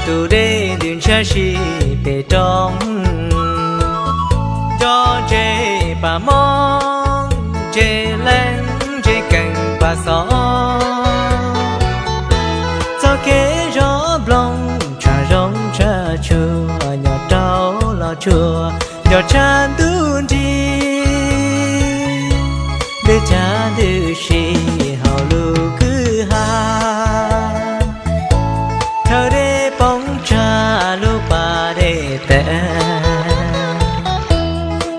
Tus dej ntws ntshiab si pem roob, nco ntses pas mob, ntses leeb ntses kees pas xov. Txoj kev zov nplooj tshaj zoo tshaj tshua, nyob rau los tsuas nco tshaj ntuj nrig. Dej cag ntws si hauv lub kwj ha, chaw dej poob tsa lub pas dej tes.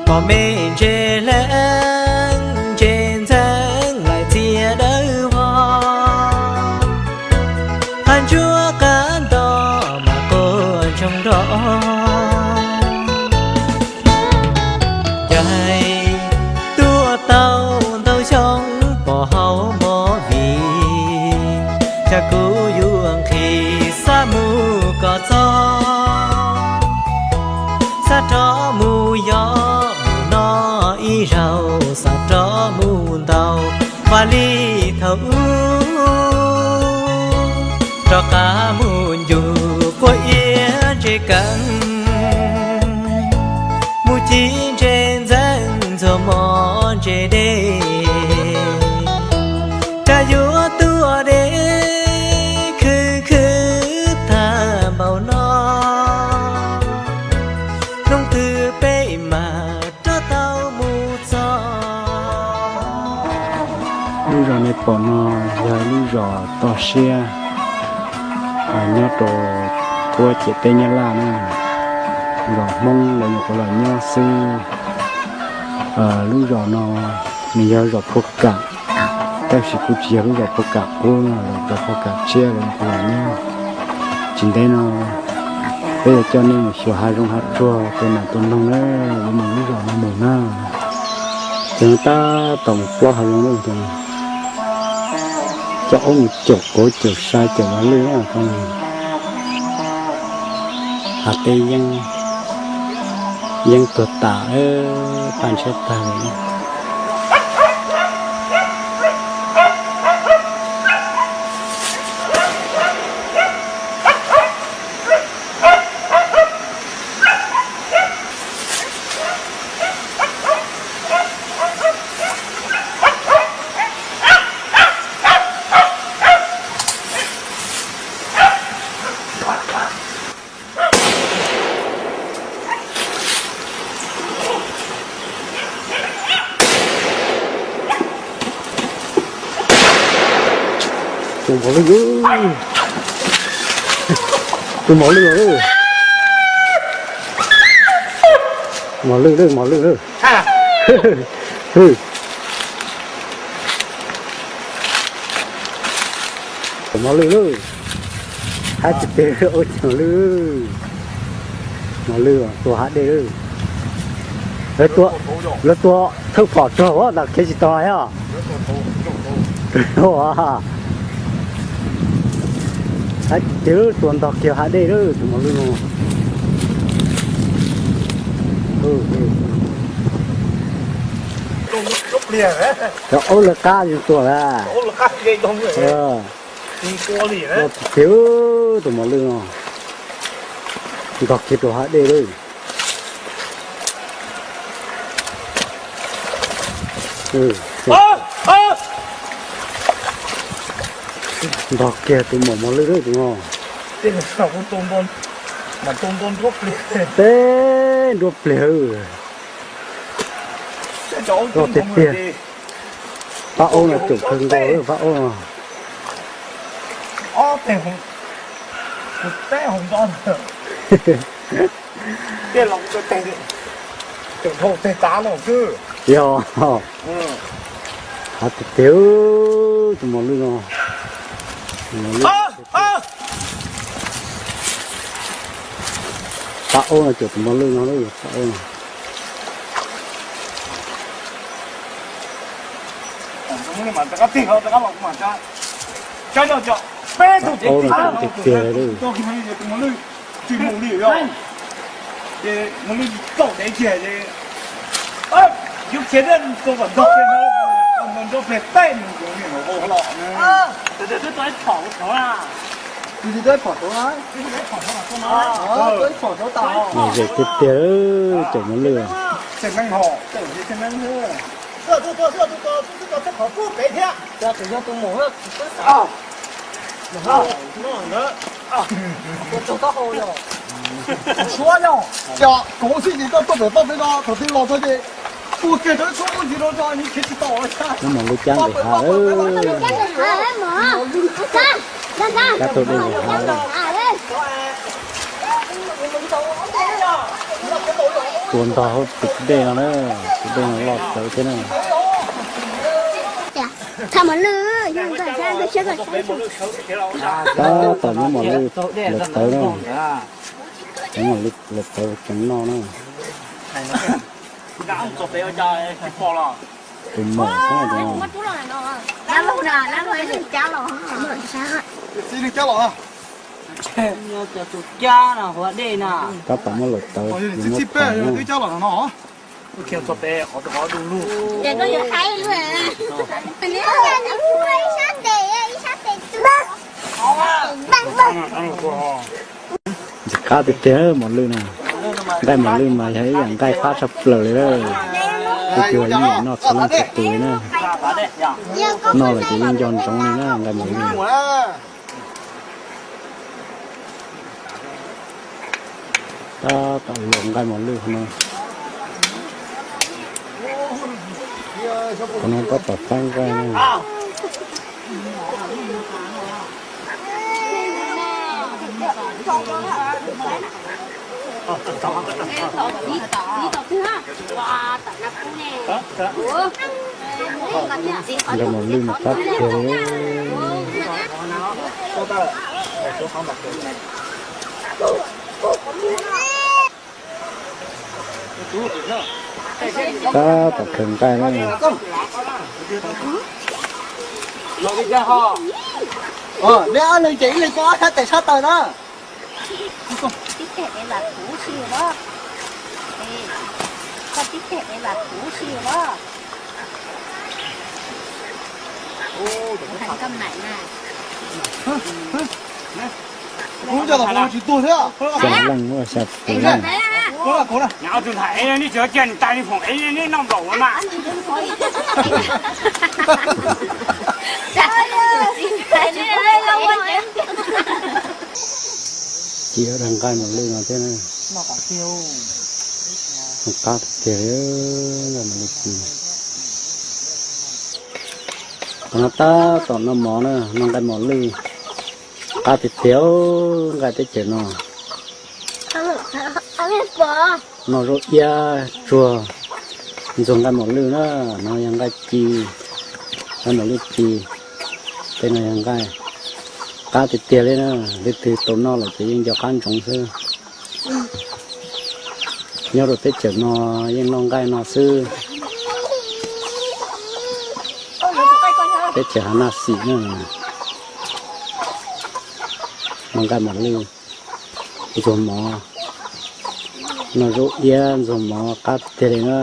Pom me ntses leeb ntses ntxeev laim txias dawb vog, qab ntsuab qab nto mas quaj ntsoog nrov. Caij tuaj tau ntau xyoo pom hauv movie, cas kuv yuav nqhis xav mus kom txog, xav rov mus yos mus noj ib zaug, xav rov mus ntaus vaj lig thaum ub, rov qab mus ncug quav iab ntses kees, mus ci ntses ntxeev ntxuag mos ntses dej, cas yuav tuaj deb khwv khwv tag npaum no. Hnub twg peb mam rov tau mus txog. Lub zos nej pom no yog lub zos toj siab nyob rau puab ciam teb Nyab Laj na, zos Hmoob lawv nyuam qhuav los nyob xwb. Lub zos no nws yog zos Phua Kam, tab sis kuj tsis yog lub zos Phua Kam qub no, zos Phua Kam tshiab lawv nyuam qhuav los nyob. Tsis ntev no peb yuav coj nej mus xyuas hav zoov hav tsuag tus nam tus noog na, yuav mus lub zos no mus na. Ces tab tom mus plob hav zoov lawm ces coj aub mus caum kauv caum sai caum mos lwj na. Hav teb yeeb tuag tas, paj ntshiab tag li. Tus mos lwj, tus mos lwj, mos lwj lawm, mos lwj lawm. Tus mos lwj lawm. Hab tiag tiag, ua cas mos lwj, mos lwj tuag hav dej lawm. Lawv tua thawj phom tsuag ua ntawd khiav tsis tau os. Hab tiag, tua ntog kiag hav dej lawm tus mos lwj no. Cov aub lawv qab yeej tuag lawm. Tiag tiag, tus mos lwj no ntog kiag rau hav dej lawm. Ntog kiag tus maum mos lwj lawm tus no. Teb nruab pliag. Loj tiag tiag. Pab aub no caum kawg nkaus lawm pab aub no. Yog, hav tiag tiag, tus mos lwj no. Pab aub no caum tus mos lwj no, pab aub no. Pab aub no caum tiag tiag li. Lom zem tiag tiag, cov mos lwj. Suav yog, cov kauv xwb ces koj tuaj pem toj peb no, thaum twg los txog ces tua kiag rau ib txhub ntsis rau tso, nws khiav tsis tau. Lub mos lwj cab nqis hav, cab tau dej nqis hav. Tua ntog hauv tus dej no na, tus dej no loj txawv thiab na. Tab tom muab mos lwj lawv tawv na, muab mos lwj lawv tawv tseem noj na. Tus maum xwb no. Tab tom muab lawv tawv, yuav muab tawv na. Ntxim qab tiag tiag mos lwj na. Nqaij mos lwj mas yog ib yam nqaij qab tshaj plaws li lawm. Tus twg los yeej nyiam noj txhua leej txhua tus li na. Noj lawm ces yeej nco ntsoov li na nqaij mos lwj. Tab tom luam nqaij mos lwj no. Qhov no tab tom faib nqaij na. Nqaij mos lwj mas qab tiag li. Tab tom khaws nqaij na. Neb ob leeg ces ib leeg koj ob sab tes sab taw na. Tib teg es lam kuv si los. Koj tib teg es lam kuv si los. Kuv coj los kuv tsis tuag thiab. Xya leej, xya tus. Ci dag nqaij mos lwj no thiab na. Qab tiag tiag li nqaij mos lwj ci. Qhov no tab tom noj mov na, noj nqaij mos lwj. Qab tiag tiag nqaij teb chaws no. Noj zaub iab tsuag ntxuag nqaij mos lwj na, no yog nqaij ci, nqaij mos lwj ci. Tej no yog nqaij qab tiag tiag li na, leej twg tau noj lawm ces yeej nco qab ntsoov xwb. Nyob rau teb chaws no yeej noj nqaij no xwb. Teb chaws hav naj xim na. Noj nqaij mos lwj, ntxuag mov, noj zaub iab ntxuag mov qab tiag li na.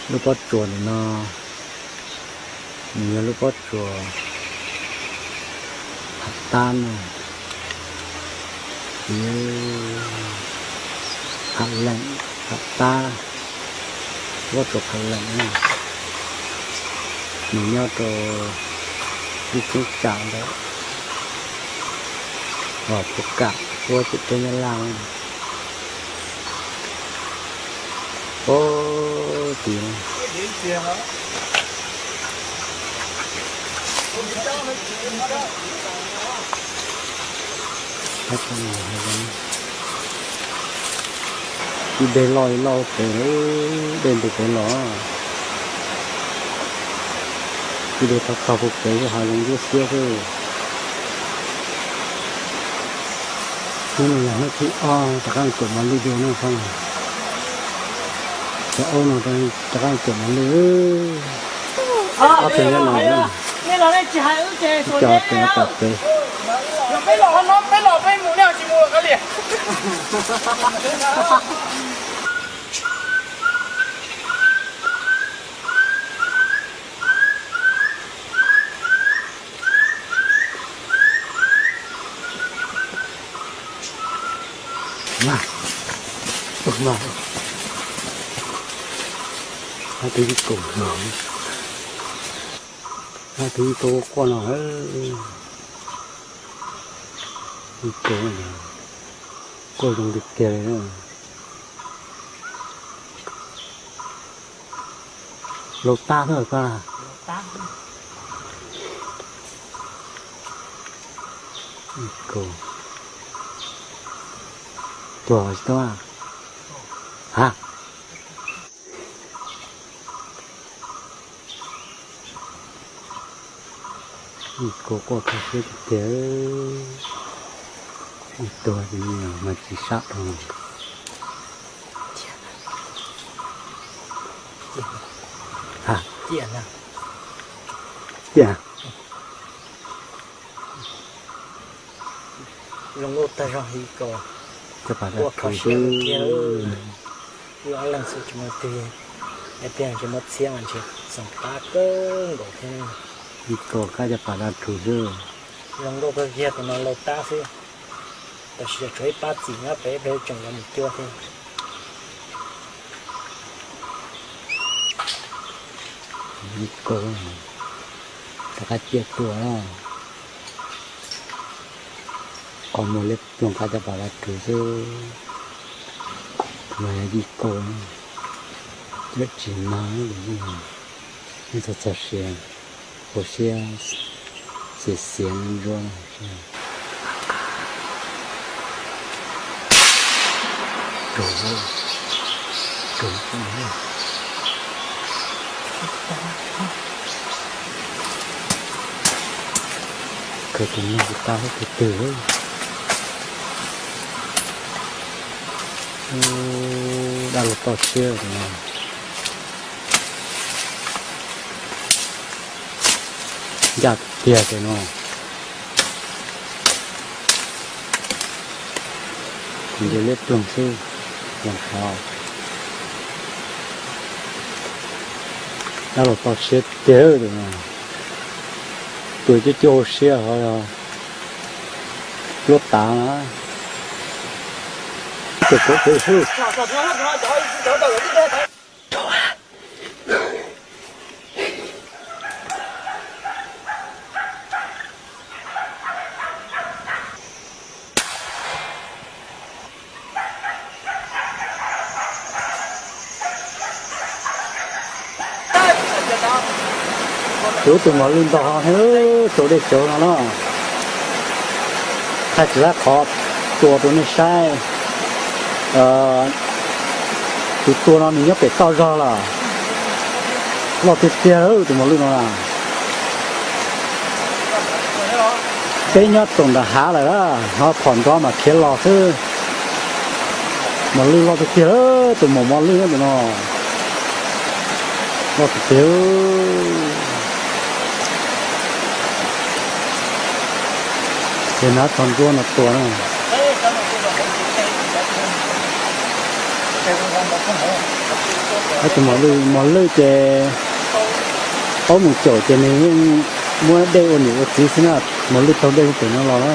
Lub pob tsuas ntawm no, nws yog lub pob tsuas Phav Tab na, Phav Leem, Phav Tab, lub pob tsuas Phav Leem na. Nws nyob rau ib cheeb tsam ntawm Vaj Phuv Kam, lub teb chaws Nyab Laj. Pab tim ib dej loj li loj pem, dej ntws pem los, ib dej tog tog puag pem hav zoov ntsuab xiab xwb. Hnub no yog hnub thib ob rov qab cuam mos lwj dua na. Cov aub no rov qab cuam mos lwj. Ob tug nyob no, ib co tes no tom pem. Mas, mas, hab twb ib kaus no, hab twb ib kaus quaj no, ib kaus quaj zoo tiag tiag li. Laus tag lawm koj. Ib kaus tuag tsis tau ha. Ib kaus quaj kho siab tiag tiag. Ib tuag mas tsis sab dhau. Ha, ciaj. Zoo nkauj tag zog ib kaus. Quaj kho siab tiag tiag. Wb ob leeg xwb tsis muaj twg, tiag tsis muaj txhiab mas ntshe xoom qab kawg nkaus thiab. Ib kaus kab caj pas dab rhuv xwb. Zoo nkauj kawg kiag tus no laus tab xwb. Tam sis tshuav ib pab txim nyob pem peb tseem yuav mus cuab thiab. Ib kaus rov qab ciaj tuaj. Qhov muag liab ploog kab caj pas dab rhuv xwb. Mas yog ib kaus, lawm tsis mag, yeej txog txog siav, hauv siab xiav xiav ntsuab. Kawg tus neeg tsis tau hab tus twg. Dab laug toj siab no. Ncaj tiag tiag no. Kuv nce liab ploog xwb, los qhov dab laug toj siab tiag tus no. Tus cuaj cuaj hauv siab ho yog luab tav na. Tus kuv tus xwb. Kuv tus mos lwj ntog ho rau dej cauv no na. Thaij tsis tau qhov tua rau nej saib. Tus tua no nws nyob pem toj zog lawm. Loj tiag tiag tus mos lwj no na. Peb nyob txoom nram hav lawm, ho phom nrov mas khiav los xwb. Mos lwj loj tiag tiag, tus maum mos lwj tus no. Loj tiag tiag. Ces nab txog nruab no tua na. Tus mos lwj, mos lwj ces aub mus caum ces nws yeej muab dej ua niam ua txiv xwb na. Mos lwj taug dej pem no los na.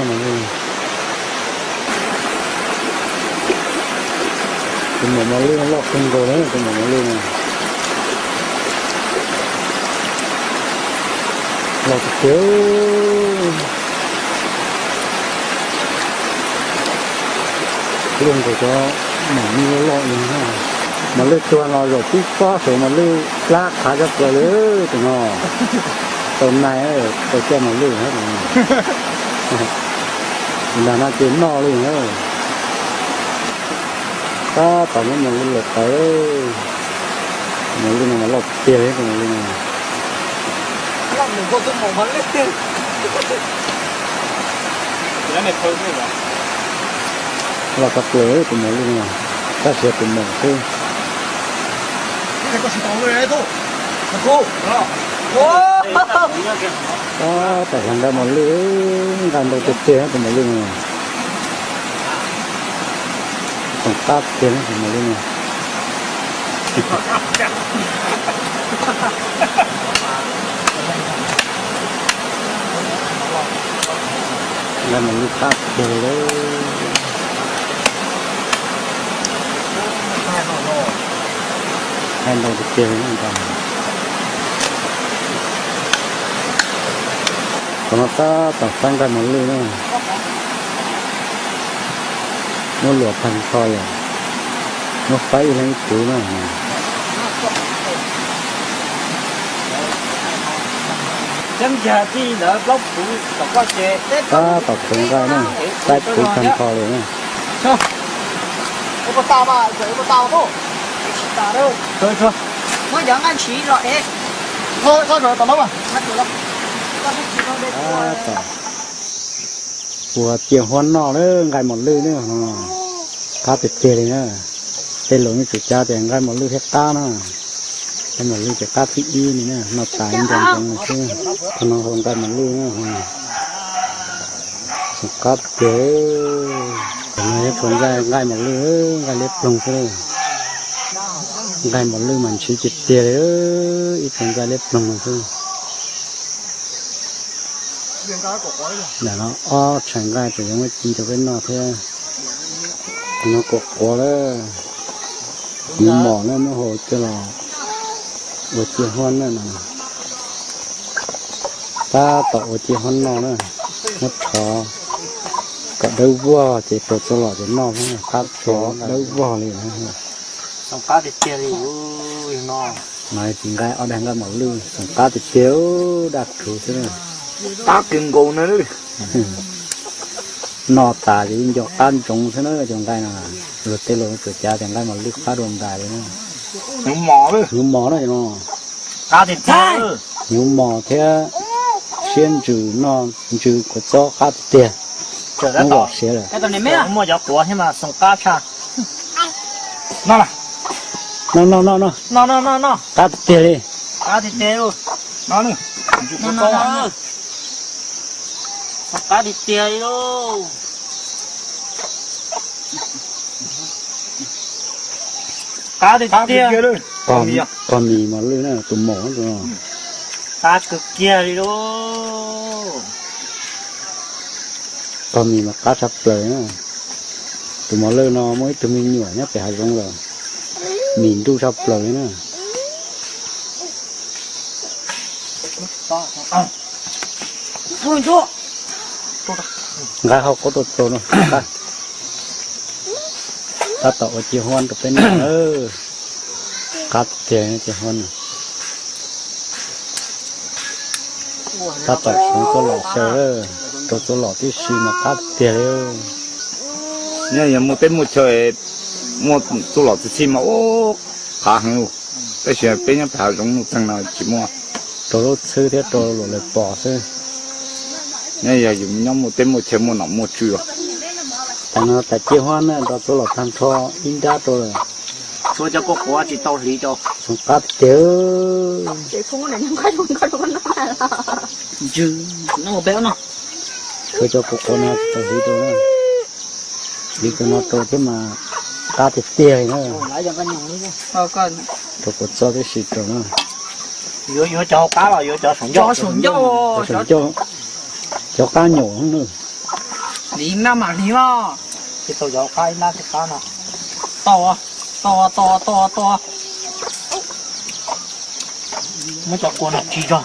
Tus maum mos lwj loj kawg nkaus na, tus maum mos lwj no. Loj tiag tiag. Luaj nkaus cov maum lwj loj loj li na. Mos lwj tuag los zaum tib pob saum mos lwj plab qhav cov plaws li tus no. Tau nais, tau caij mos lwj na. Tus nag no ces noj li na. Tab tom muab mos lwj los tawv. Mos lwj no mas loj tiag li tus mos lwj no. Loj kab plaws tus mos lwj no, tab sis tus maum xwb. Tab tom hla nrab mos lwj, nqa ntau tiag tiag tus mos lwj no. Txoom qab tiag tus mos lwj no. Nqa mos lwj qab tiag lawm. Nqaij ntau tiag tiag li no. Qhov no tab tom faib nqaij mos lwj na. Muab luam tag nrho lawm, muab faib ib leeg ib puv na. Tab tom khaws nqaij na, faib puv tag nrho lawm na. Ua ciaj huab noj lawm nqaij mos lwj na, qab tiag tiag li na. Tej laus yeej tsuas cav tias nqaij mos lwj thiaj qab na. Nqaij mos lwj ces qab thib ib li na, noj tas ib nco ntsoov xwb. Qhov no hauv nqaij mos lwj na, qab tiag tiag. Qhov no yog tsuas nqaij, nqaij mos lwj, nqaij liab ploog xwb. Nqaij mos lwj mas ntshiv tiag tiag li, ib tug nqaij liab ploog no xwb. Ntawm no ob tshais nqaij tseem yuav muab ci rau peb noj thiab. Tus no quav quav lawm, yuav mos na, muab hau coj los ua ciaj huab na no. Tab tom ua ciaj huab noj na, muab rho kom dawb vog ces rau txuj lom ces noj, tab tom dawb vog li. Qab tiag tiag li no. Tsis nqaij, ob daim nqaij mos lwj, qab tiag tiag, daj rhuv xwb. Qab kawg nkaus na. Noj tas ces nco qab ntsoov xwb na cov nqaij no. Luag tej laus tsuas cav tias nqaij mos lwj qab dua ntais li na. Hnyuv mos na no. Hnyuv mos thiab siab ntsws, noj ntsws kua txob qab tiag tiag. Muab vom siav lawm. Muaj cov quav thiab mas xoom qab tshaj. No, no, no, no, qab tiag tiag li. Qab tiag tiag li. Qab tiag tiag li lauj. Qab tiag tiag. Pog mis mos lwj na, tus maum. Qab kawg kiag li lauj. Pog mis mas qab tshaj plaws na. Tus mos lwj no muaj ib tug me nyuam nyob pem hav zoov lawm, mis nruj tshaj plaws li na. Nqa hau qaub rau txaus no. Tab tom ua ciaj huab rau peb noj. Qab tiag ciaj huab no. Tab tom sawv txuj lom xyaw, rau txuj lom tib si mas qab tiag li. Nyob yog muaj teb muaj chaw, muaj txuj lom txi txhij mas ub, qab heev. Tab sis peb nyob pem hav zoov nuj txeeg no tsis muaj. Rau lub txhwb thiab rau luag lawv pom xwb. Nyob yog yus nyob muaj teb muaj chaw muaj nom muaj tswv. Tam no tas ciaj huab na, rau txuj lom tag nrho ib nrab rau lawm. Tshuav cov quav quav tsis tau hliv rau. Xoom qab tiag. Tshuav cov quav quav no tsis tau hliv rau na. Hliv cov no rau thiab mas qab tiag tiag li na. Rau kua txob tib si rau na. Yuav, yuav cov hauv qab los yuav cov saum ncauj? Cov qab nyuam na. Hliv na mam hliv los. Tsis tau cov hauv qab, ib nab thiaj qab no. Tau, tau, tau, tau. Muab cov kua no tsis tso.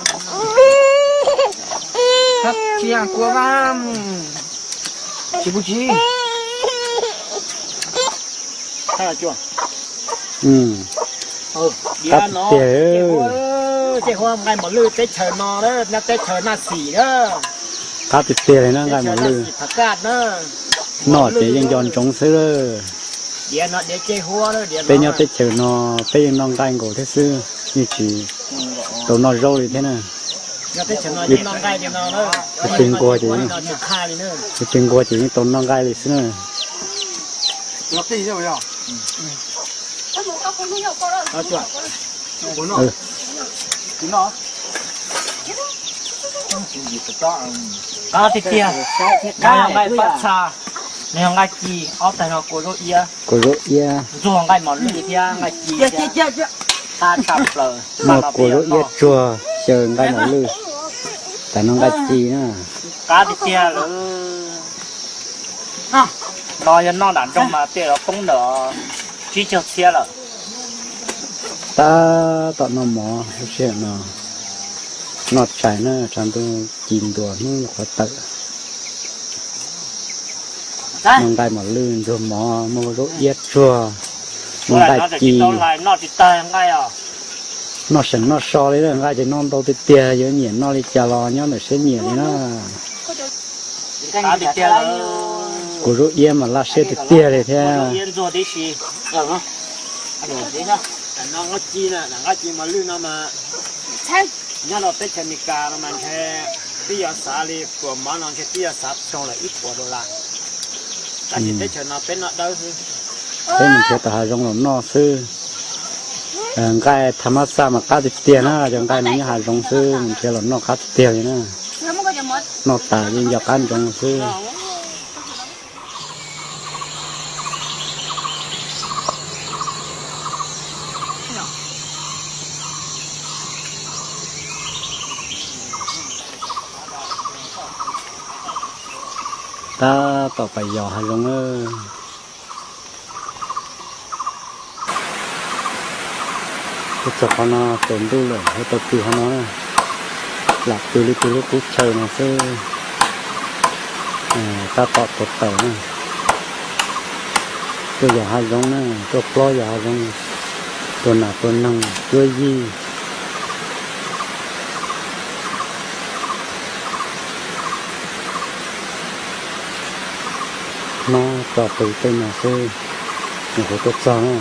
Tsis kua, tsis pub tsis. Diav no, ciaj huab nqaij mos lwj teb chaws no, nyob teb chaws Naj Xim na. Qab tiag tiag li na nqaij mos lwj. Noj ces yeej nco ntsoov xwb. Peb nyob teb chaws no peb yeej noj nqaij nkaus thiab xwb, yeej tsis tau noj zaub li thiab na. Tus tsis nquag ces, tus tsis nquag ces yeej tau noj nqaij li xwb na. Qab tiag tiag. Nws yog nqaij pab txha, nws yog nqaij ci, ob tag no kua zaub iab. Kua zaub iab. Ntxuag nqaij mos lwj thiab nqaij ci thiab. Qab tshaj plaws. Muaj kua zaub iab tsuag xyaw nqaij mos lwj, tas no nqaij ci na. Qab tiag tiag lawm. No yog noj nram nroog mas tej zaum poob ntawm tsib caug txhiab lawm. Tab tom noj mov lub sij hawm no, noj tshais na, tshav ntuj ci ntua hnub qhuav tawm. Noj nqaij mos lwj ntxuag mov, muaj zaub iab tsuag, noj nqaij ci. Noj seem noj so li, nqaij ces noj ntau tiag tiag, yuav nyiam noj li cas los nyob ntawm siab nyiam li na. Kuv zaub iab mas laj siab tiag tiag li thiab. Nyob rau teb chaws Amelikas no mas ntshe twb yuav xav li puas mov no ntshe twb yuav xav txog lawm ib puas dollar. Tab sis teb chaws no peb noj dawb xwb. Peb mus nrhiav tom hav zoov los noj xwb. Nqaij tha mab xaj mas qab tiag tiag na, cov nqaij no nyob hav zoov xwb, mus nrhiav los noj qab tiag tiag li na. Noj tas yeej nco qab ntsoov xwb. Tab tom pais yos hav zoov na. Tuaj txog qhov no tsaus ntuj lawm, yuav tau pw qhov no na. Lam pw li pw lub qub chaw no xwb. Tab tom tau tawm na. Tuaj yos hav zoov na, tuaj plob yos hav zoov, tua nas tua noog cuab yij. Hmoob tso pw tej no xwb, nws kuv tuaj txog na.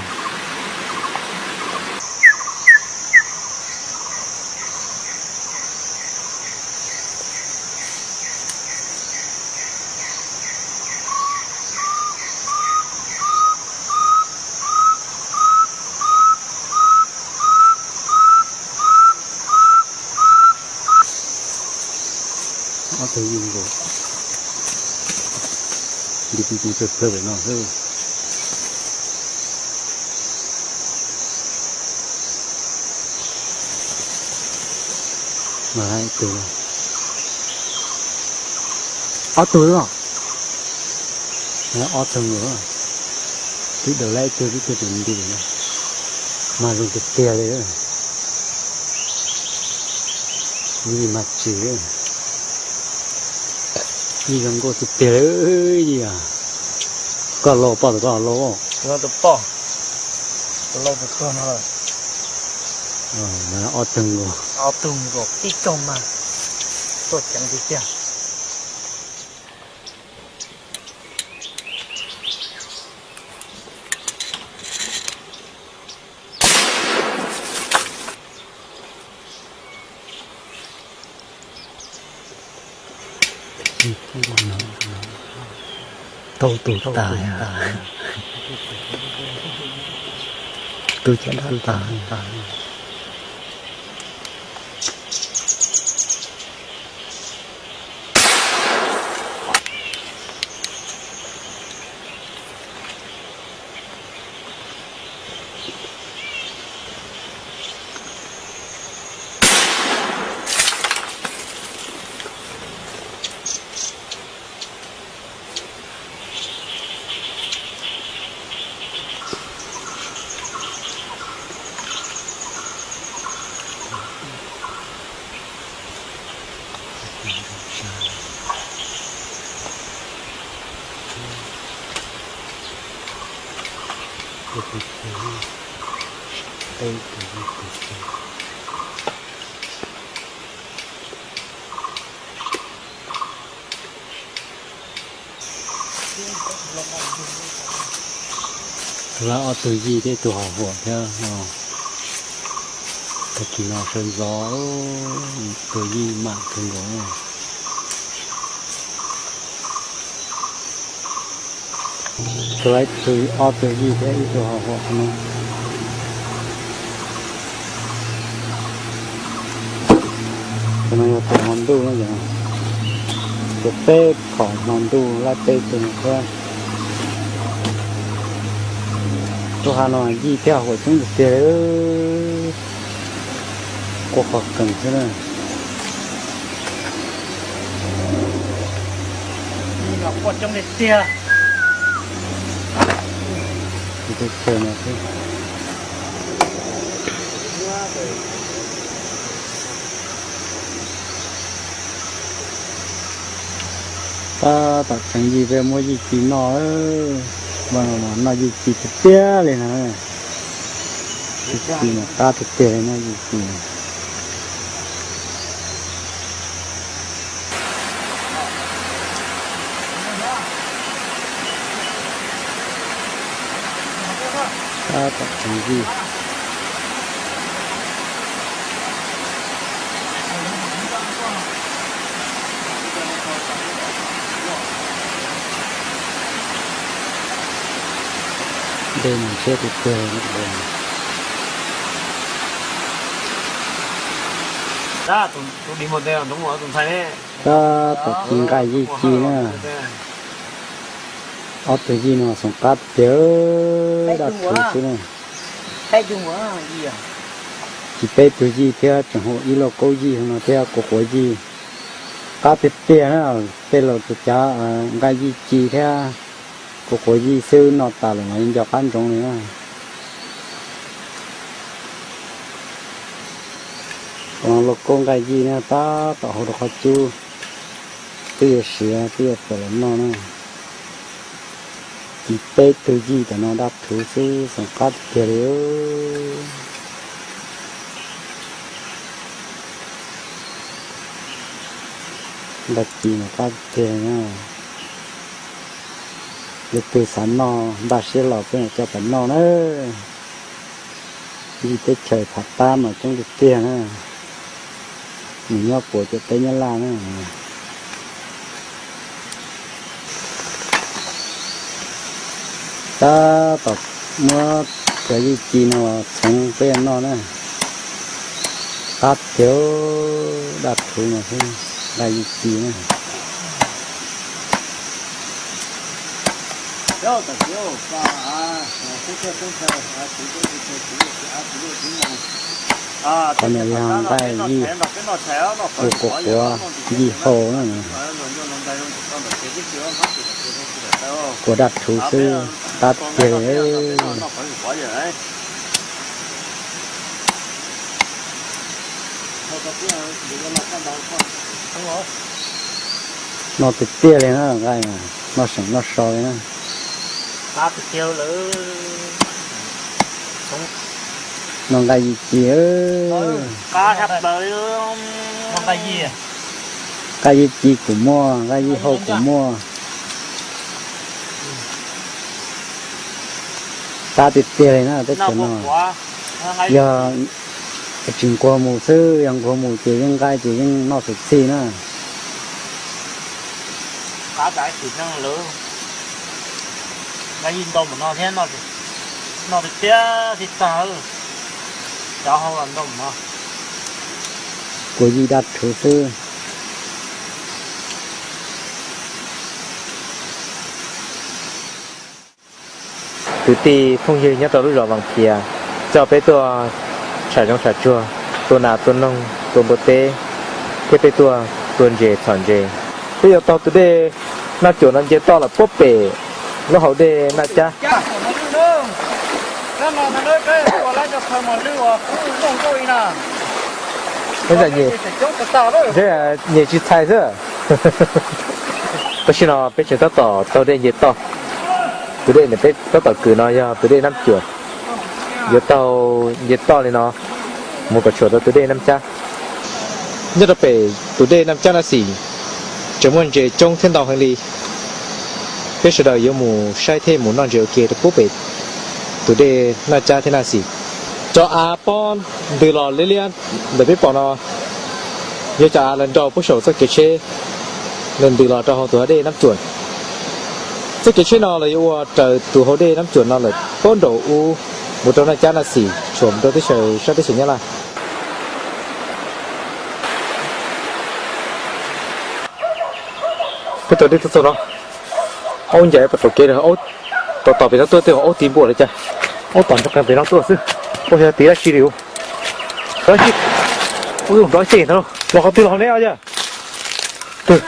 Ob tug yij nkaus, nti tus tus tsawg plawg pem no xwb. Mas ib tug, ob tug los, ob tug nkaus, twb daws lab ib tug, twb tug tus nti na, mas zoo tiag tiag li. Yij mas tsis, yij zoo nkauj tiag tiag li. Yij, koj lau poj tus koj lau. Tus poj, tus lau tus tuag no lawm. Ob tug nkaus, ob tug nkaus tib tsoog mas tuaj ceev tiag tiag. Tau tus tas, tus caj dab tas. Tus lawv ob tug yij thiab tus hom huam thiab no. Tag kis no sawv ntxov, tus yij mam kawg nkaus. Tus lawv tus ob tug yij thiab ib tug hom huam no. Tus no yog tus hmo ntuj no yog, tus peb phom hmo ntuj lab teb tus no thiab. Lub hav no yij thiab hom huam coob tiag tiag li, quaj qhov kees xwb na. Yij mas quaj coob tiag tiag. Tus chaw no xwb. Tab tom tseev yij peb muab yij ci noj, noj yij ci tiag tiag li no. Yij ci mas qab tiag tiag li no yij ci. Tab tom tseev yij. Dej mas ntshiab tiag tiag. Tab tom ci nqaij yij ci na. Ob tug yij no xoom qab tiag, daj rhuv xwb na. Ci peb tug yij thiab tseem hau ib lauj kaub yij no thiab kuv quav yij. Qab tiag tiag na, tej laus tus cav nqaij yij ci thiab kuv quav yij xwb noj tas lawm mas yeej nco qab ntsoov li na. Lauj kaub nqaij yij na tab tom hau rau qhov cub, twb yuav siav twb yuav tawm los noj na. Ci peb tug yij tam no daj rhuv xwb xoom qab tiag li. Nqaij ci mas qab tiag na. Leej twg xav noj npaj siab los peb mam coj pais noj na. Yij teb chaws Phav Tab mas coob tiag tiag na. Nws nyob puas ciam teb Nyab Laj na. Tab tom muab cov yij ci no txhoov peb noj na. Qab tiag, daj rhuv no xwb, nqaij yij ci na. Qhov no yog nqaij yij, ua quav quav yij hau na. Quav daj rhuv xwb, qab tiag li. Noj tiag tiag li na, nqaij noj seem noj so li na. Noj nqaij yij ci. Nqaij yij ci kuj muaj, nqaij yij hau kuj muaj. Qab tiag tiag li na, teb chaws no yog tsis nquag mus xwb, yog nquag mus ces yeej nqaij ces yeej noj xwm txij na. Kuv yij daj rhuv xwb. Kwv tij phooj ywg nyob rau lub zos Vaas Phias coj peb tuaj tsham zoov tsham tsuag, tua nas tua noog tua npua teb, thiab peb tuaj tua ntses txhom ntses. Peb yuav taug tus dej Naj Cuam no nce toj lawm puag pem lub hauv dej Naj Cab. Nyias tsis txhais xwb. Tam sim no peb tseem tab tom taug dej nce toj. Tus dej ntawm peb tab tom kwm no yog tus dej Naj Cuam. Yuav taug nce toj li no mus kom tshuam rau tus dej Naj Cab. Nyob rau pem tus dej Naj Cab no xim tseem muaj ntses coob thiab ntau heev li. Peb sawv daws yuav mus saib thiab mus noj ntses ua ke rau puag pem tus dej Naj Cab thiab Naj Xim. Cov av pob ntws los liab liab ntawm peb pom no yog cov av lawv nrau puag saum txoj kev tsheb, lawv ntws los rau hauv tus dej Nab Cuam. Txoj kev tsheb no los yuav ua raws tus hauv dej Nab Cuam no lawm puag nraum ub mus rau Naj Cab Naj Xim tshuam mus rau teb chaws sab teb chaws Nyab Laj. Peb taug dej tuaj txog no, aub ncaim pem qaum kev, aub tom tom pem no tuaj tej aub tiv npua li cas. Aub tom nrog qees pem no tuaj xwb, ua yog tiv dab tsi li. Nrov xyej, ua yog nrov xyej ntag, los qhov twg los hauv ne yog? Twg?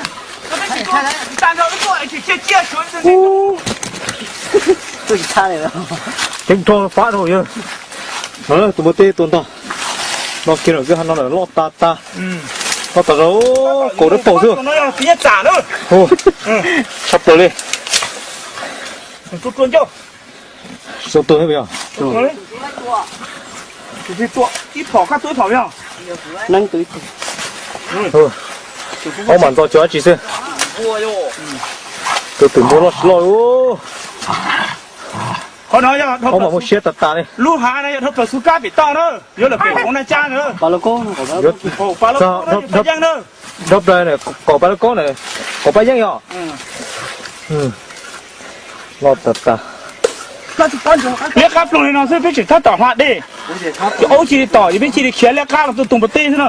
Ceeb nrho fab dhau yog. No tus npua teb tua ntog. No kiag lawm, kwj ha no lawm, loj tas tas. Loj tas zog, kaum dawb paug xwb. Tshaj plaws li. Tsis tau tuag thiab puas yog? Ob mam ntxo cov dab tsi xwb. Tus twm npua loj tsis loj li. Ob mam muaj siab tas tas li. Lub hav no yog dhau plaws xub kab pem toj na, yuav lawm pem hauv na cab na. Dhau plaws kaum pab yeej na. Kaum pab yeej yog. Loj tas tas. Liab qab ploog li no xwb peb tseem tab tom hla dej. Cov aub cia li tom ces peb cia li khiav liab qab los tuaj tus npua teb xwb na.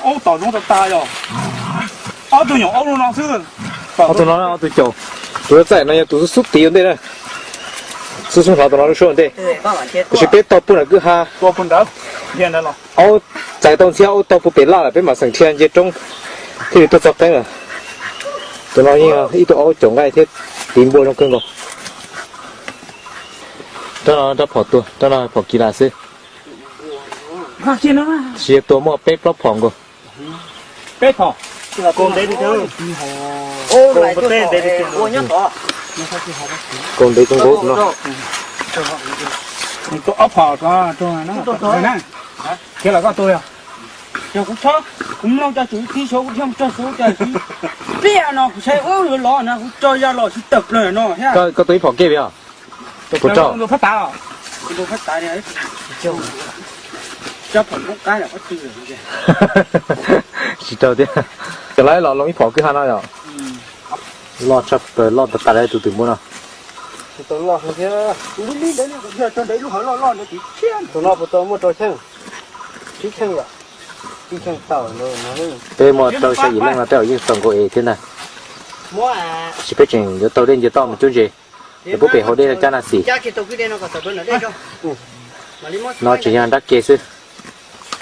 Aub tom zoo tas tas yog. Ob tug nyuam aub no xwb. Ob tug no ob tug caum. Tus txaij no yog tus xub xub tid ua ntej na. Xub xub hlawv tus no lub suab ua ntej. Tiam sis peb tau puag nram kwj ha. Aub txais tau ntxhiab, aub tau puag pem laj lawm, peb mam xeem dhia nce roob thiaj li tuaj txog qeeb lawm. Tus no yeej ib tug aub caum nqaij thiab tiv npua zoo kawg nkaus. Rab no rab phom tua, rab no phom kiv las xwb. Tab sis tua muaj peb plaub phom nkaus. Kaus ntev kawg nkaus tus no. Ob phom. Khiav los koj tua yog. Yog kuv txhob, kuv mloog cov tswv txiv suav kuv thiaj mus tso suav cov txiv. Pliag no kuv saib ub yuav los no kuv tso ya los sib tawm plaws no thiab. Koj tua ib phom kej yog? Kuv tso. Phab tav os. Tsis rau thiab. Cov lawv los loo ib phom kwj ha no yom. Loj tshaj plaws, loj tas tas li tus twm npua no. Tus no puas tau muaj rau cheej? Tsib cheej yom. Tsib cheej tau. Peb muaj rau xya yim leej no tej zaum yeej txaus nkaus es thiab ntag. Tab sis peb tseem yuav taug dej nce toj mus cuab ntses, es pub pem hauv dej cab na xim. No tseem yog nrab ke xwb.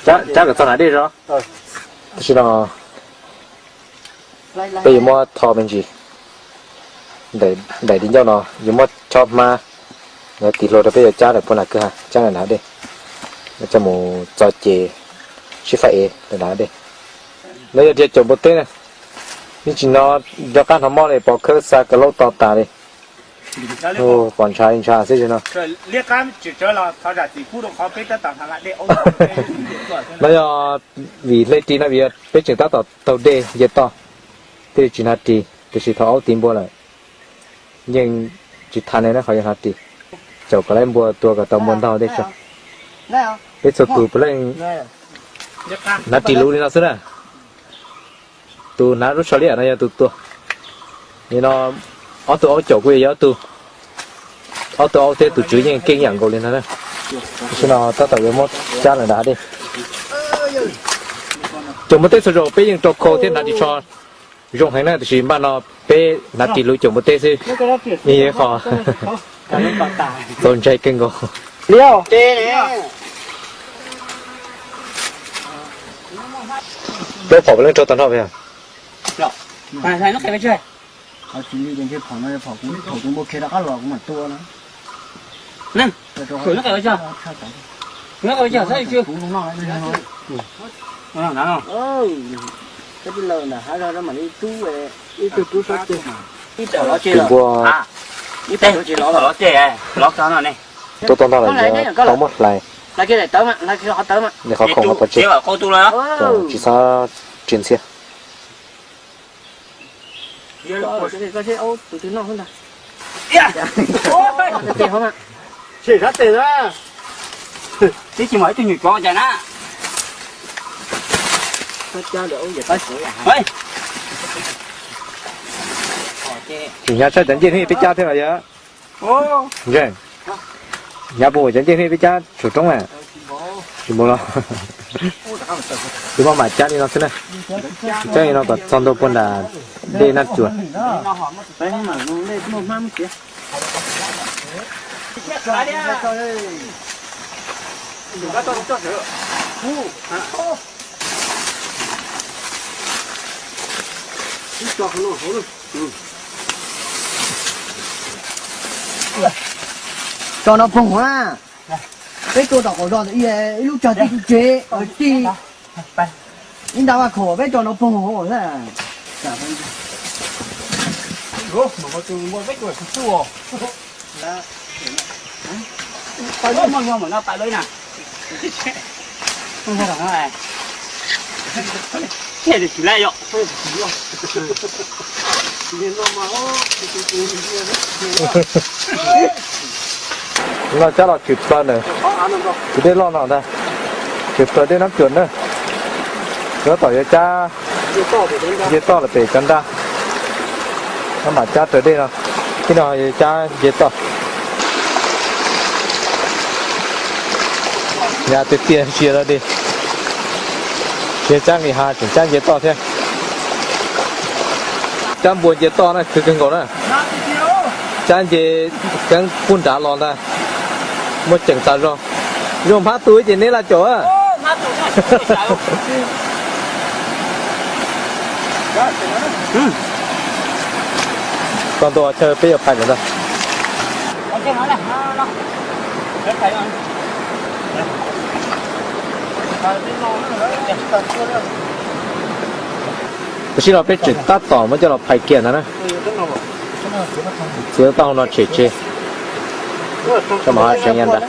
Cab kom txog nram dej zog. Tab sis no peb yuav muab tho me ntsis. Daim di ncauj no yuav muab chob hmab, yuav tiv hluas rau peb yuav cab lawm puag nram kwj ha, cab lawm nram dej, coj mus txo ces sib faib ev lawm nram dej. No yog dhia caum npua teb na, yeej tsis hnov nco qab hnov mob li, pov khawb xa kav laub to tas li. Pom ntshav li ntshav xwb no. No yog vim hle ris no vim peb tseem tab tom taug dej nce toj, thiaj li tsis hnav ris, tiam sis thaum aub tiv npua lawm yeej tsis thav ne, qhov yuav hnav ris. Caum kom lawv npua tua kom tau npua ntog dej tso. Peb txhua tus puav leej hnav ris luv li no xwb na. Tus hnav lub tsho liab no yog tus tua. Nim no ob tug aub caum kuj yog ib tug. Ob tug aub thiab tus tswv yeej keej ib yam nkaus li no na. Tam sim no tab tom yuav muab cab lawm nram hav dej. Caum npua teb txhua zaus peb yeej rau khau thiab hnav ris tsho zoo heev na, tiam sis npaj no peb hnav ris luv caum npua teb xwb, yeej yog qhov txaus ntshai kawg nkaus. Plaub phom puav leej raug tag nrho. Tus npua tuaj tau ntag lawm, tau muab hlais, nws qhov khoom qhov pov tseg, tsis txhob ris ntxhiab. Twb tsis muaj ib tug nyuam cov cai na. Tsis hnyav tshaj cov ncej hnub peb cab thiab los yog? Ntseeg, hnyav puas cov ncej hnub peb cab saum roob na? Tsis npaum los. Twb maj mam cab li no xwb na. Cab li no kom txog ntua puag nram dej Naj Tsuas. Tso no poog na. Peb tuaj tom qaum zos ntawm ib lub tsag tib tug tsev tib, ib nta vaj khaum peb tso no pog. Loj cab los tshwm plaws na, tus dej loj no ntag, tshwm plaws dej Nab Cuam na. Tab tom yuav cab nce toj lawm pem cov nraj, no mam cab raws dej no, thiab no yuav cab nce toj. Nyaj tiag tiag sia rau dig, tsis cab nqis hav tseem cab nce toj thiab. Cab npua nce toj na khwv kawg nkaus na. Cab nce keeb pub nrad los ntag, muaj ceem tas zog. Zoo hmab tu ces neb laj caum. Tau ntua chaw peb yuav phais lawm ntag. Tam sim no peb tseem tab tom muab coj los phais kiag ntag na. Txiav tau no tshem tseg, tso mam ho seev nyob ntag.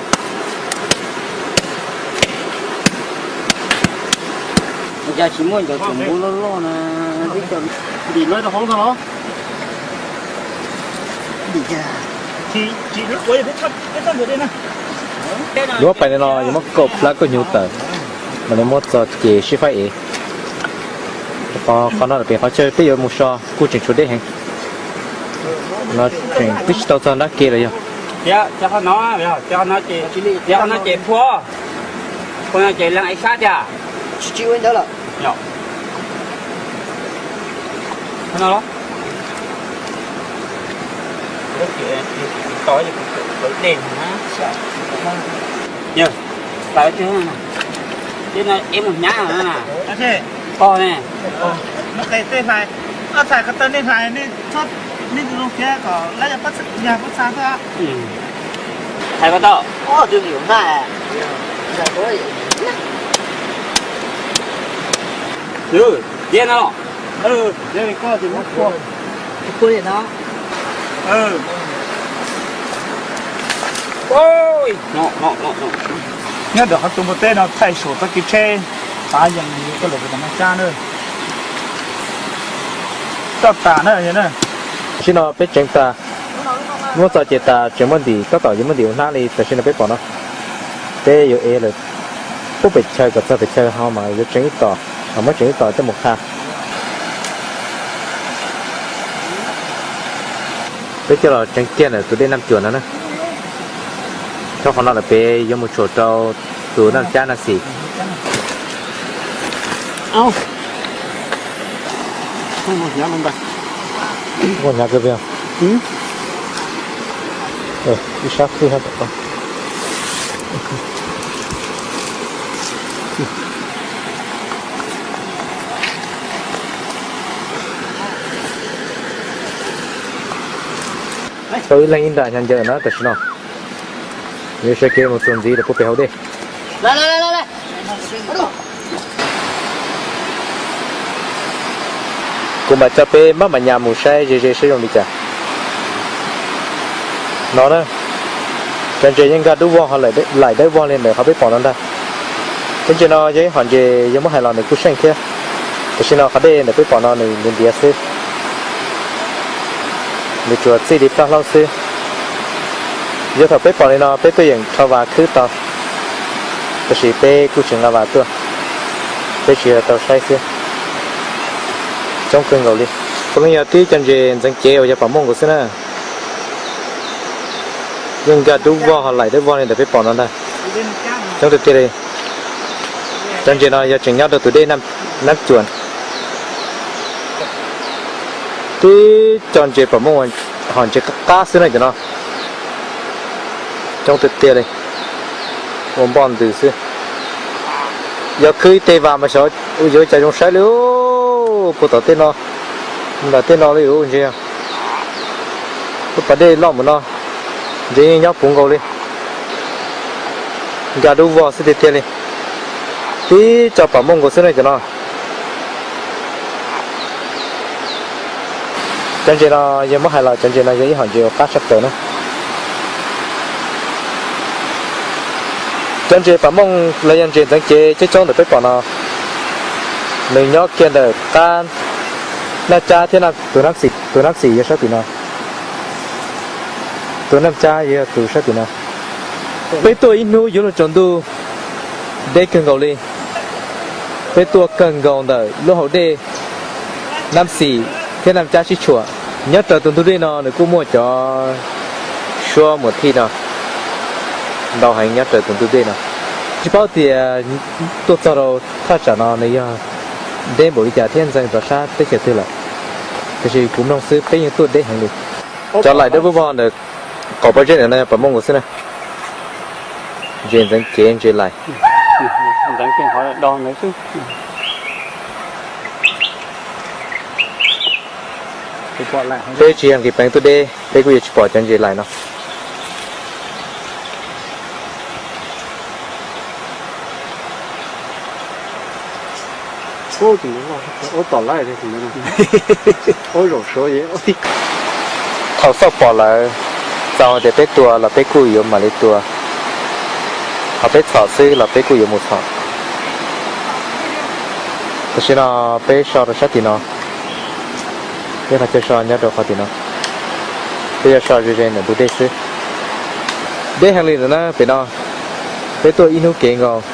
Cas tsis muaj cov txoom npua loj loj na, ntim lawv rau hauv ntag los? Lub pais no yog muab kaum plab kauj hnyuv tawm, mam li muab txo ces sib faib ev. Qhov no pem qhov chaw peb yuav mus so kuj tseem tshuav deb heev, no tseem twb tsis tau txog nrab ke los yog. Ces phua, phua no ces leej ev sab tiag. Yog, tawm tsis, ib mus hnyav na. Pog ne, muab qe tej hlais, ob txhais ko taw nej hlais, nej txhob, nej tus zoo khiav kom lawv yog pob txha xwb. Hais ko tau. Tiab no. Nyob ntawm qhov tu npua teb no thaij saum txoj kev tsheb, tav yees yuav tuaj lawm tom no tsab na. Toj tas na. Tam sim no peb tseev tas, muab txo ces tas tseem muaj ntim, tab tom yuav muaj ntim ua hnab li tam sim no peb pom no. Peb yuav ev lawm pub pem chaw kom txog pem chaw ho mas yuav tseev ib tom, ho muab tseev ib tom coj mus qha. Peb coj los tseev kiag ntawm tus dej Naj Cuam no na. Rau qhov no lawm peb yuav mus tshuam rau tus Naj Cab Naj Xis. Hnyav kawg, ib sab xwb. Tau ib leeg ib nra hnyav ncaws na tam sim no. Yuav sawv kev mus txuas ntxiv rau puag pem hauv dej. Kuv mam coj peb maj mam nyas mus saib ze ze saib zoo li cas. No na, cov ntses yeej nkag dub vog ho laim dawb vog li ntawm qhov peb pom no ntag. Cov ntses no yog ib hom ntses yog muab hais los nws kuj seej thiab. Tam sim no qhov dej ntawm peb pom no nws ntiav ntiav xwb, nws tsuas txij li plaj hlaub xwb. Yog thaum peb pom li no peb tuaj yeem rho vas khwb tau, tab sis peb kuj tsis nqa vas tuaj, peb tsis yog tau saib xwb. Coob kawg nkaus li. Puav leej yog tib cov ntses ntxeev cev uas yog pom muaj nkaus xwb na. Yeej nkag dub vog ho laim dawb vog li ntawm peb pom no ntag. Coob tiag tiag li. Cov ntses no yog tseem nyob rau tus dej Nab Cuam. Tib co ntses pom muaj ho ntses qab qab xwb na cov no. Coob tiag tiag li. Ua npoj ntws xwb. Yog khwb ib teg vas mas xyov yuav cas zoo saib li. Puag tom tej no, nram tej no li ntses. Lub pas dej loj mus no, ntses yeej nyob puv nkaus li. Nkag dub vog xwb tiag tiag li. Tib co pam mooj nkaus xwb na cov no. Cov ntses no yog muab hais los cov ntses no yog ib hom ntses uas qab tshaj plaws na. Cov ntses pam mooj los yog ntses ntxeev cev coob coob ntawm peb pom no, nws nyob kiag ntawm qab Naj Cab thiab tus Naj Xim, tus Naj Xim yog sab tim no, tus Naj Cab yog tus sab tim no. Peb tuaj ib hnub yuav luag tsaus ntuj, deb kawg nkaus li. Peb tuaj kawg nkaus ntawm lub hauv dej Naj Xim thiab Naj Cab sib tshuam. Nyob raws tus ntug dej no nws kuj muaj cov suab muas thij no ntau heev nyob raws tus ntug dej no. Tsis paub tias tuaj txog rau thaj tsam no nws yog deb npaum li cas thiab ntxeev rov sab teb chaws twg lawm, tiam sis kuv mloog xwb peb yeej tuaj deb heev li. Cov laim dawb vog ntawm qaum pob zeb ntawm no yog pam mooj nkaus xwb na. Ntses ntxeev cev ntses laim. Peb tsis yog nqis peev tuaj deb peb kuj yuav tsis pom cov ntses laim no. Thaum xauj pom lawm, txaus hais tias peb tua los peb kuj yuav mam li tua, ho peb txhom xwb los peb kuj yuav mus txhom. Tam sim no peb so rau sab tim no, peb qhov chaw so nyob rau qhov tim no, peb yuav so ze ze ntawm ntug dej xwb. Deb heev li ntawm na pem no, peb tuaj ib hnub kev nkaus,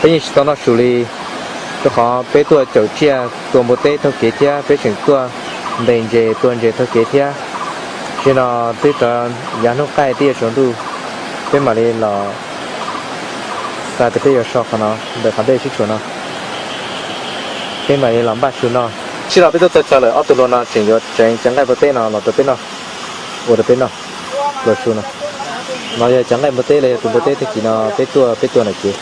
peb yeej tsis tau noj su li, rau qhov peb tuaj caum tsiaj tua npua teb taug kev thiab peb tseem tuaj ntes ntses tua ntses taug kev thiab. Tam sim no twb rov yav hnub qaij twb yuav tsaus ntuj, peb mam li los xav tias peb yuav so qhov no ntawm qhov dej sib tshuam no, peb mam li los npaj su noj. Tam sim no peb tuaj txog chaw lawm, ob tug hluas no tseem yuav tseev cov nqaij npua teb no los rau peb noj, ua rau peb noj, pluas su no. No yog cov nqaij npua teb los yog tus npua teb tag kis no peb tuaj, peb tua ntawm kev.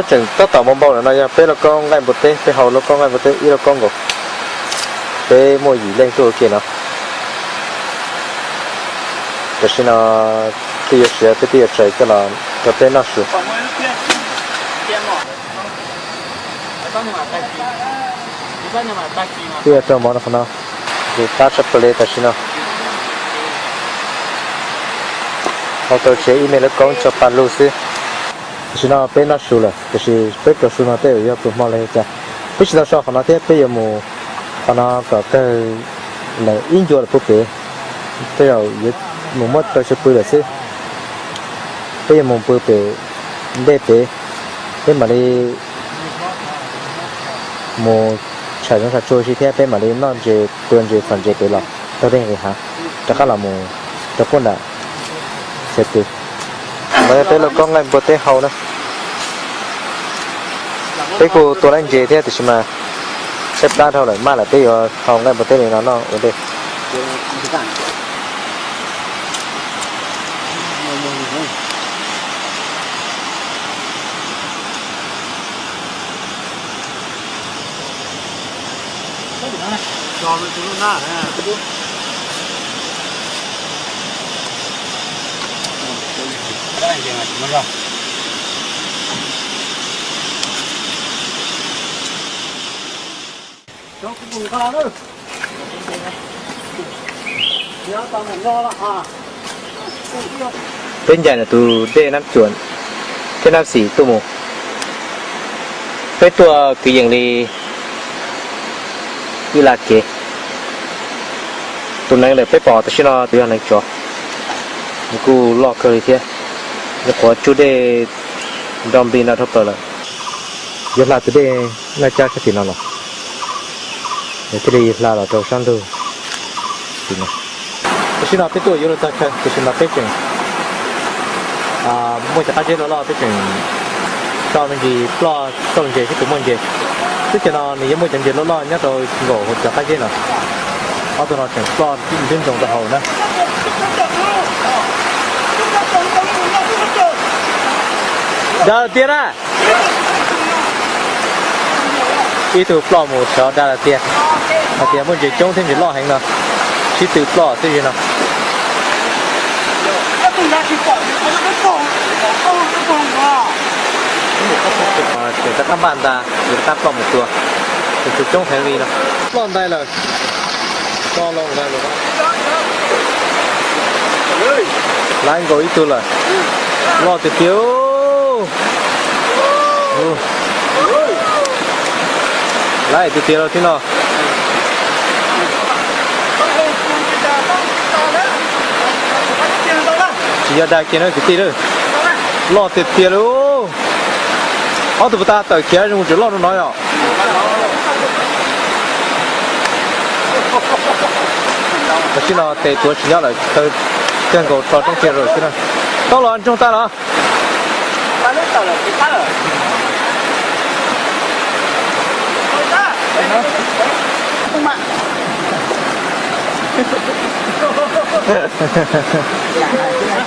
Tseem tab tom npau npau lawm no yog peb lauj kaub nqaij npua teb, peb hau lauj kaub nqaij npua teb ib lauj kaub nkaus, peb muaj yim leej tuaj ua ke no. Tam sim no twb yuav siav, peb twb yuav tsaws coj los rau peb noj su. Twb yuav rau mov no qhov no, kuv qab tshaj plaws li tam sim no. Hau tau tsev ib me lauj kaub tso pa lug xwb. Tam sim no peb noj su lawm, tiam sis peb pluas su no tej zaum yog pluas hmo los yog cas. Peb tsis tau so qhov no thiab, peb yuav mus qhov no kom kawg lawm ib ncua lawm puag pem, tej zaum yuav mus muab rau saw pw lawm xwb. Peb yuav mus pw pem ntej pem, peb mam li mus tsham zoov tsham tsuag si thiab peb mam li noj ntses tua ntses txhom ntses pem los taug dej nqis hav, rov qab los mus rau puag nram chaw pw. No yog peb lauj kaub nqaij npua teb hau na. Peb kuj tua laib ntses thiab tiam sis mas tshaib plab dhau lawm, maj lawm peb yuav hau nqaij npua teb li no noj ua ntej. Peb ncaim ntawm tus dej Nab Cuam thiab Nab Xim tuaj mus. Peb tuaj kwv yees li ib laj kev. Tus neev ntawm peb pom tam sim no tus yog neev tsov, nws kuj loj kawg li thiab. Nws qhuav tsuj dej nro npli no dhau plaws lawm. Yuav hla tus dej Naj Cab sab tim no los, nws thiaj li hla los rau sab ntug tim no. Tam sim no peb tuaj yuav luag txog chaw, tam sim no peb tseem muaj cov qab zeb loj loj, peb tseem tso me ntsis ploj txoj ntses seb puas muaj ntses. Teb chaws no nws yeej muaj cov ntses loj loj nyob rau nkaum cov qab zeb no. Ob tug no tseem ploj ntub ntsoos rau hauv na. Dag tiag na. Ib tug ploj mus tsov dag tiag. Hais tias muaj ntses coob thiab ntses loj heev no, sib tw ploj xwb no. Tseem rov qab npaj ntag, rov qab ploj mus tua, tus coob heev li no. Ploj ntais lawm. Laib nkaus ib tug lawm. Loj tiag tiag. Laib tus tiag los tib no. Tsis yog dag kiag na kwv tij lauj. Loj tiag tiag lauj. Ob tug puas tau tawm khiav zoo tseem loj rau no yom. Tam sim no tes tuav tsis nyob lawm, taw kawg nkaus tso roob kiag rau xwb na. Tau los ntsoog tag los.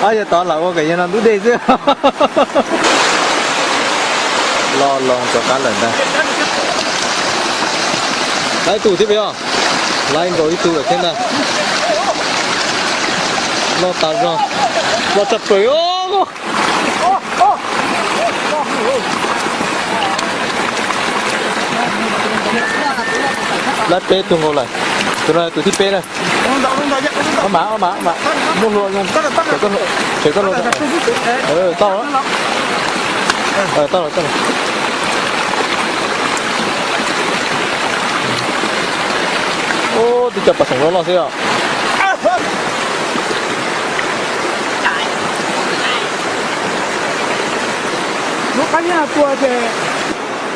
Ob yog tod lam ua kom yog no ntub dej xwb. Loj loo rov qab lawm ntag. Laib ib tug thiab peb os. Laib nkaus ib tug lawm thiab ntag. Loj tas zog. Loj tshaj plaws os. Laib peb tug nkaus lawm. Tus no tus thib peb na. Ob mam, ob mam, ob mam. Muab hlua, tshem txoj hlua. Tau, tau, tau. Ub, twb cov pas xoom loj loj xwb os.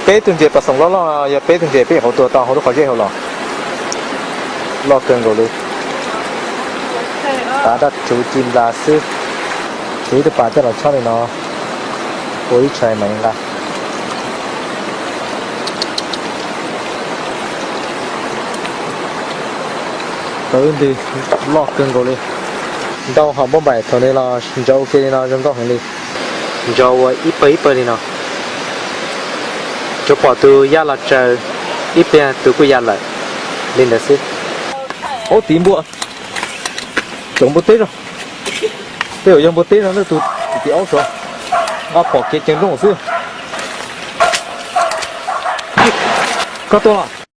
Peb tug ntses pas xoom loj loj no yog peb tug ntses peb nyuam qhuav tua tau hauv lub qhov zeb hauv los. Loj kawg nkaus li. Tav daj rhuv ci nplas xwb. Tshuav ib tug pas coj los chob li no, ua ib tshais mas nqa. Tau ib ntwg loj kawg nkaus li. Ntau hom npauj npaim thaum no los ntsauv ua ke li no zoo nkauj heev li. Ntsauv ua ib pawg ib pawg li no. Tsuas pom tus ya los tsaws, ib pliag tus kuj ya lawm li ntawd xwb. Aub tiv npua, tsoom npua teb zog. Tej zaum yog npua teb no na, tus tim aub suav, nqa phom kev ceev nrooj xwb. Koj tua los?